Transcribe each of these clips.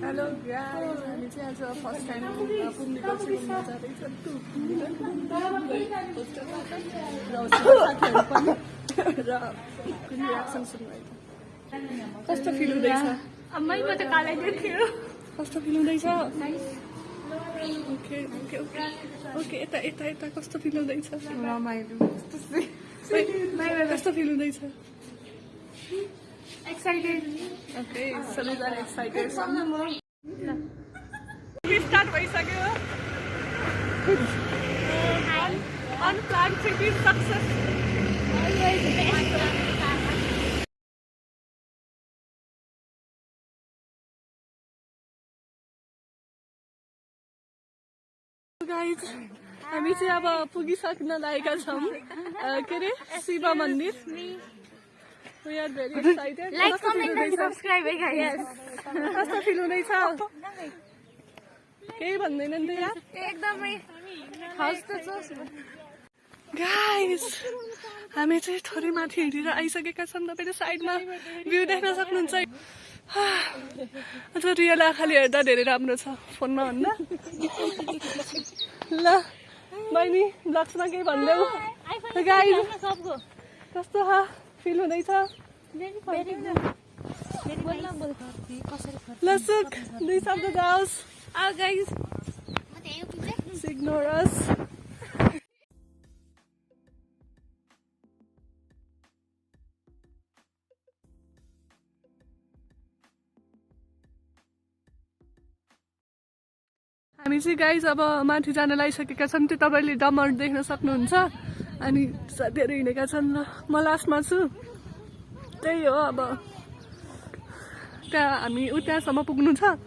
Hello guys, हामी चाहिँ आज फर्स्ट टाइम पुग्नेको छु घुम्न जाँदैछ र उसको साथीहरू पनि र कुन रियाक्सन सुन्नुभएको कस्तो फिल हुँदैछ? अम्मै म त कालै देखियो। कस्तो फिल हुँदैछ? ओके ओके ओके ओके यता यता यता कस्तो फिल हुँदैछ? रमाइलो कस्तो फिल हुँदैछ? एक्साइटेड। ओके सबैजना एक्साइटेड छौँ। स्टार्ट भइसक्यो। Unplan trip is success. Guys हामी चाहिँ अब पुगिसक्न लागेका छौँ के अरे शिव मन्दिर। We are very excited. Like, comment and subscribe guys. कस्तो फिल हुँदैछ? केही भन्दैनन् त यार? एकदमै खास त छ। गाइस हामी चाहिँ थोरै माथि हिँडेर आइसकेका छौँ। तपाईले साइडमा भ्यू देख्न सक्नुहुन्छ। अझ रियल आँखाले हेर्दा धेरै राम्रो छ फोनमा भन्दा। ल बहिनी ब्लग्समा केही भनिदेऊ। गाइस कस्तो फिल हुँदैछ? लसुक दुई शब्द जाओस्। आओ गाइस इग्नोर अस। हामी चाहिँ गाइज अब माथि जान लागिसकेका छौँ। त्यो तपाईँले डमर देख्न सक्नुहुन्छ। अनि साथीहरू हिँडेका छन्। म लास्टमा छु। त्यही हो अब त्यहाँ हामी त्यहाँसम्म पुग्नु छ।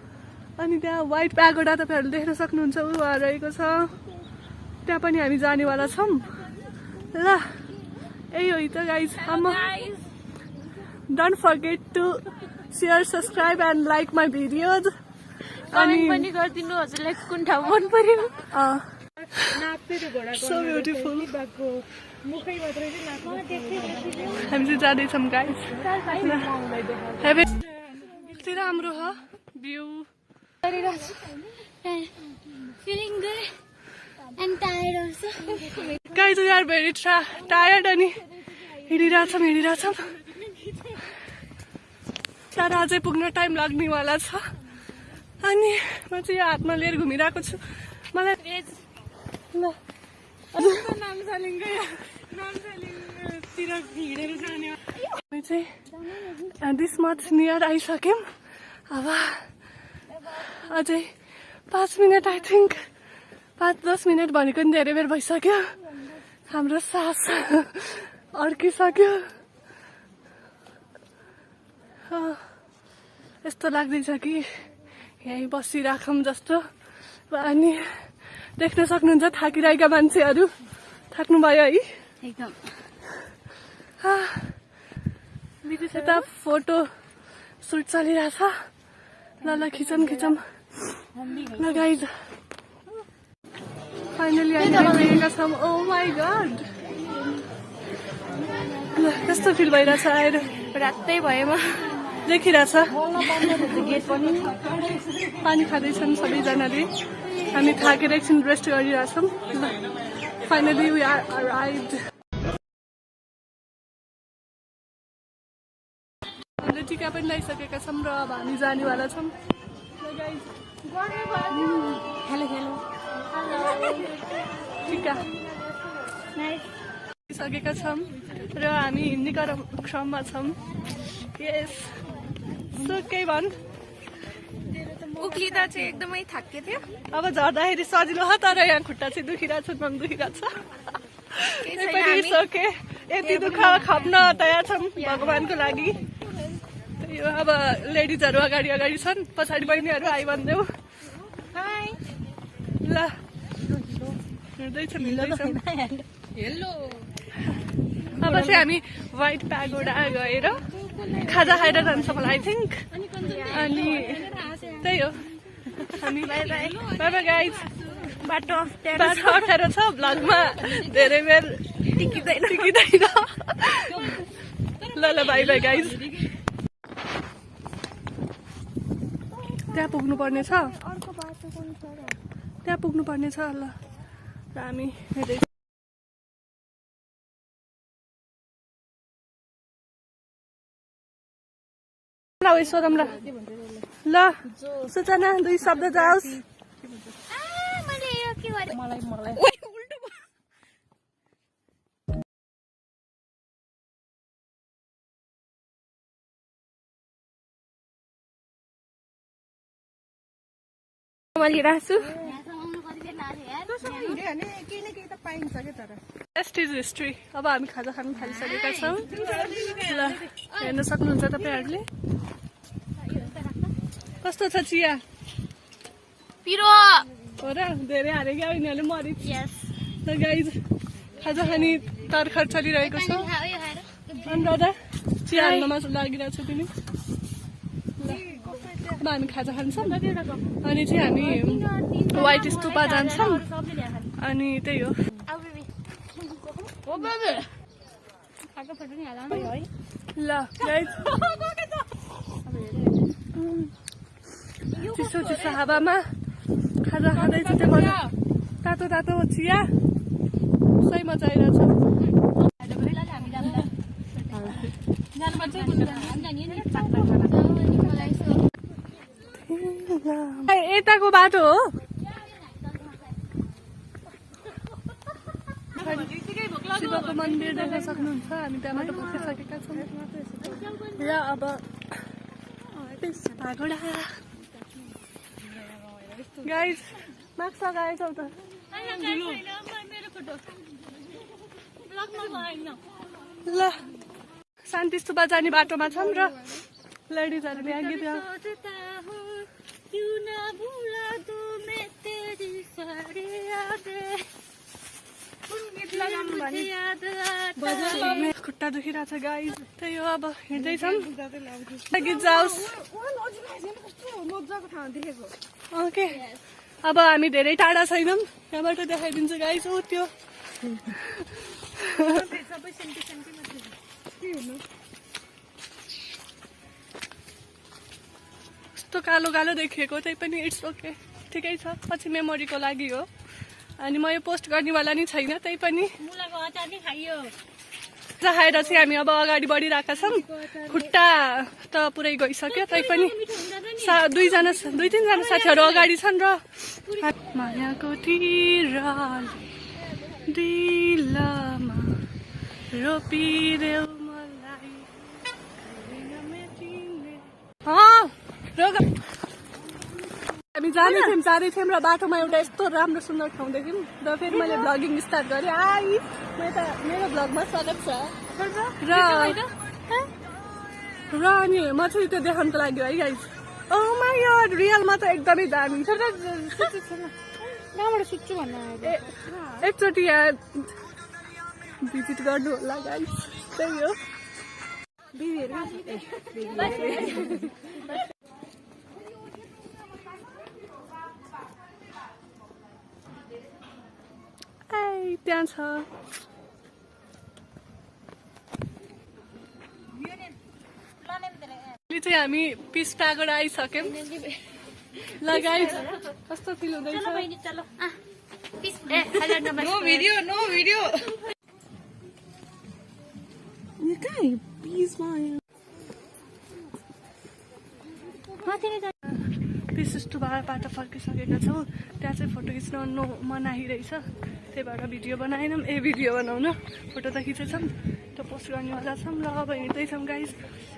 अनि त्यहाँ व्हाइट प्यागोडा तपाईँहरूले देख्न सक्नुहुन्छ। ऊ रहेको छ त्यहाँ पनि हामी जानेवाला छौँ। ल यही हो त guys. Don't forget to share subscribe and like my videos. Comment पनि गरिदिनु हजुरलाई कुन ठाउँ मन पर्यो। So beautiful. हामी चाहिँ जाँदैछौँ गाइस। कति राम्रो हो view. Feeling good and tired also. Guys we are very tired अनि हिँडिरहेछौँ। तर अझै पुग्न टाइम लाग्नेवाला छ। अनि म चाहिँ यो हातमा लिएर घुमिरहेको छु। मलाई ल हामी चाहिँ दिस मच नियर आइसक्यौँ। अब अझै 5 मिनट आई थिङ्क 5-10 मिनट भनेको नि धेरै बेर भइसक्यो। हाम्रो सास अड्किसक्यो। यस्तो लाग्दैछ कि यहीँ बसिराखौँ जस्तो। अनि देख्न सक्नुहुन्छ थाकिरहेका मान्छेहरू थाक्नुभयो है एकदम। यता फोटो सुट चलिरहेछ। ल खिचौँ। ल गाइज फाइनली आइपुगेका छौँ। ओ माई गड ल कस्तो फिल भइरहेछ आएर? रातै भएमा देखिरहेछ। गेट पनि पानी खाँदैछन् सबैजनाले। हामी थाकेर एकछिन रेस्ट गरिरहेछौँ। Finally we are arrived. हामीले टिका पनि लगाइसकेका छौँ र अब हामी जानेवाला छौँ। हेलो टिका सकेका छौँ र हामी हिँड्ने क्रममा छौँ। यस सो केही भन्? उक्लिँदा चाहिँ एकदमै थाकिएको थियो। अब झर्दाखेरि सजिलो हो तर यहाँ खुट्टा चाहिँ दुखिरहेछ। मन दुखिरहेछ। ओके यति दुःख खप्न तयार छौँ भगवानको लागि। यो अब लेडिजहरू अगाडि छन्। पछाडि बहिनीहरू आइबन्देऊ। ल हिँड्दैछौँ। अब चाहिँ हामी व्हाइट प्यागोडा गएर खाजा खाएर जान्छ होला आई थिङ्क। अनि त्यही हो हामी बाई बाई गाइज। बाटो अप्ठ्यारो छ। भ्लगमा धेरै बेर टिकिँदैन। ल बाई बाई गाइज। त्यहाँ पुग्नु पर्ने छ, अर्को बाटो कुन छ र? त्यहाँ पुग्नु पर्ने छ। ल र हामी हेर्दै ल उयो सोधौँ ल। ल सूचना 2 शब्द जाओस्। मैले यो के गरे? मैले राख्छु बेस्ट इज हिस्ट्री। अब हामी खाजा खानु थालिसकेका छौँ। ल हेर्न सक्नुहुन्छ तपाईँहरूले कस्तो छ चिया? पिरो हो र धेरै हारे क्या यिनीहरूले मरि। यस ल गाइज खाजा खाने तर्खर चलिरहेको छ। अनि दादा चिया हाल्नमा लागिरहेको छ तिमी। ल अब हामी खाजा खान्छौँ अनि चाहिँ हामी व्हाइट स्तूपा जान्छौँ अनि त्यही हो। ल गाइज चिसो चिसो हावामा खाजा खाँदै चाहिँ त्यो मजा तातो तातो चिया सही मजा आइरहेछ। यताको बाटो हो। शिवको मन्दिर देख्न सक्नुहुन्छ। हामी त्यहाँबाट पुगिसकेका छौँ र अब भागोडा गाइज मास्क लगाएछौ त। ल शान्ति स्तूपा जाने बाटोमा छौँ र लेडिजहरूले अघि त्यहाँ खुट्टा दुखिरहेको छ गाइज। त्यही हो अब हिँड्दैछौँ गीत जाओस्। ओके अब हामी धेरै टाढा छैनौँ। यहाँबाट देखाइदिन्छु गाइज। हो त्यो कस्तो कालो कालो देखिएको त्यही पनि इट्स ओके ठिकै छ। पछि मेमोरीको लागि हो। अनि म यो पोस्ट गर्नेवाला नि छैन। त्यही पनि खाएर चाहिँ हामी अब अगाडि बढिरहेका छौँ। खुट्टा त पुरै गइसक्यो। तै पनि दुई तिनजना साथीहरू अगाडि छन् र मायाको दिलमा रोपिदेऊ मलाई। हामी जाँदैथ्यौँ र बाटोमा एउटा यस्तो राम्रो सुन्दर ठाउँ देख्यौँ र फेरि मैले भ्लगिङ स्टार्ट गरेँ। मेरो भ्लगमा स्वागत छ र अनि म चाहिँ त्यो देखाउनको लागि है गाइज। ओ माई गॉड रियलमा त एकदमै दामी छ। एकचोटि यहाँ भिजिट गर्नु होला गाइज। त्यही हो। त्यहाँ छ चाहिँ हामी पिस प्यागोडा आइसक्यौँ। ल गाइज कस्तो फिल हुँदैछ? पिस स्तूपाबाट फर्किसकेका छौँ। त्यहाँ चाहिँ फोटो खिच्न मनाही रहेछ। त्यही भएर भिडियो बनाएनौँ। भिडियो बनाउन फोटो त खिचेछौँ त्यो पोस्ट गर्नेवाला छौँ। र अब हिँड्दैछौँ गाइज।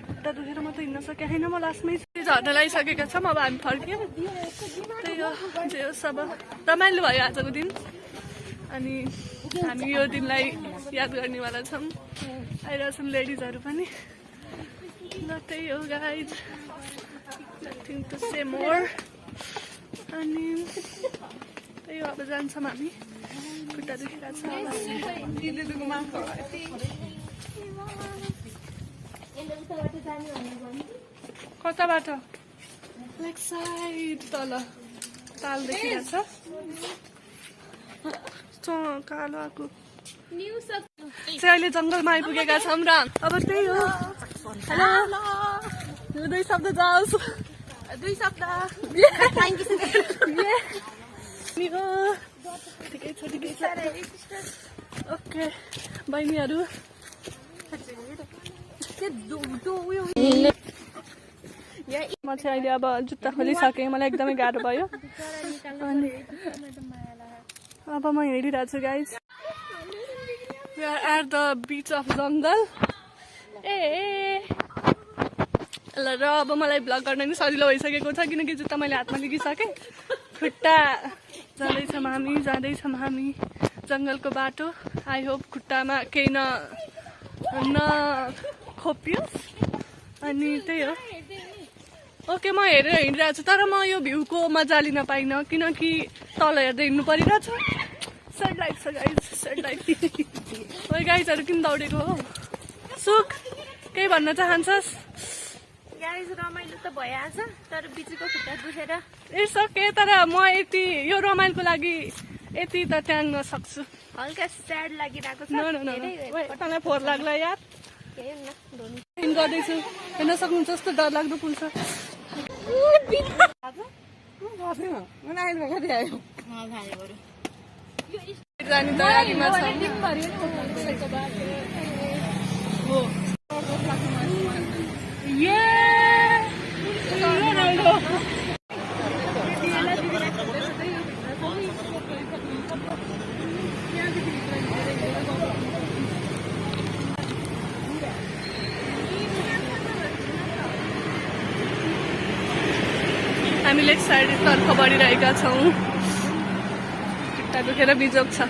खुट्टा दुखेर म त हिँड्न सकेको छैन। म लास्टमै झर्न लगाइसकेका छौँ। अब हामी फर्क्यौँ। त्यही हो जे होस् अब रमाइलो भयो आजको दिन। अनि हामी यो दिनलाई याद गर्नेवाला छौँ। आइरहेछौँ लेडिजहरू पनि। ल त्यही हो guys. Nothing to say more. अनि त्यही हो अब जान्छौँ हामी। खुट्टा दुखिरहेको छ। कताबाट? लेग साइड तल ताल देखिरहेछ। कालो आएको चाहिँ अहिले जङ्गलमा आइपुगेका छौँ र अब त्यही हो। हेलो 2 शब्द जाओस्। दुई शब्द ठिकै छ ओके बहिनीहरू म चाहिँ अहिले अब जुत्ता खोलिसकेँ मलाई एकदमै गाह्रो भयो अनि अब म हिँडिरहेको छु guys we are at the beach of jungle ल र अब मलाई भ्लग गर्न नि सजिलो भइसकेको छ किनकि जुत्ता मैले हातमा लिइसकेँ खुट्टा जाँदैछौँ हामी जङ्गलको बाटो आई होप खुट्टामा केही खोपियोस् अनि त्यही हो ओके म हेरेर हिँडिरहेको छु तर म यो भ्यूको मजा लिन पाइनँ किनकि तल हेर्दै हिँड्नु परिरहेछ सेड लाइफ छ गाइज सेड लाइफ ओइ गाइजहरू किन दौडेको हो सुख केही भन्न चाहन्छस् गाइस रमाइलो त भइहाल्छ तर बिचको खुट्टा दुखेर इट्स ओके तर म यति यो रमाइलको लागि यति त ट्याङ्न सक्छु हल्का स्याड लागिरहेको छ तँलाई फोहोर लाग्ला यार गर्दैछु हेर्न सक्नुहुन्छ जस्तो डर लाग्दो पुल छ जाने तयारीमा छ हामी लेफ्ट साइडतर्फ बढिरहेका छौँ खुट्टा दुखेर बिजोग छ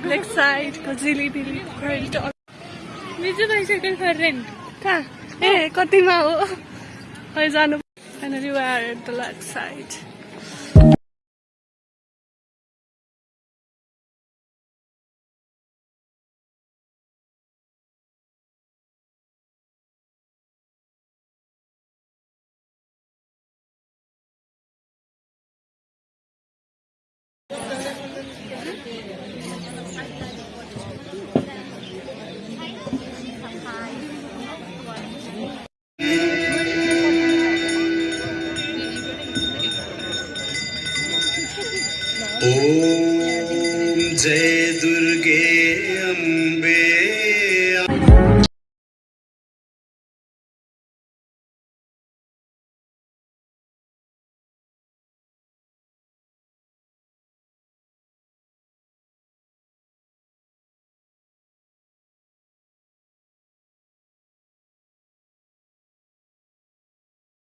लेफ्ट साइडको जिलिबिली बिजु भइसक्यो फ्रेन्ड कहाँ ए कतिमा हो खै जानु finally we are at the left side ओम जय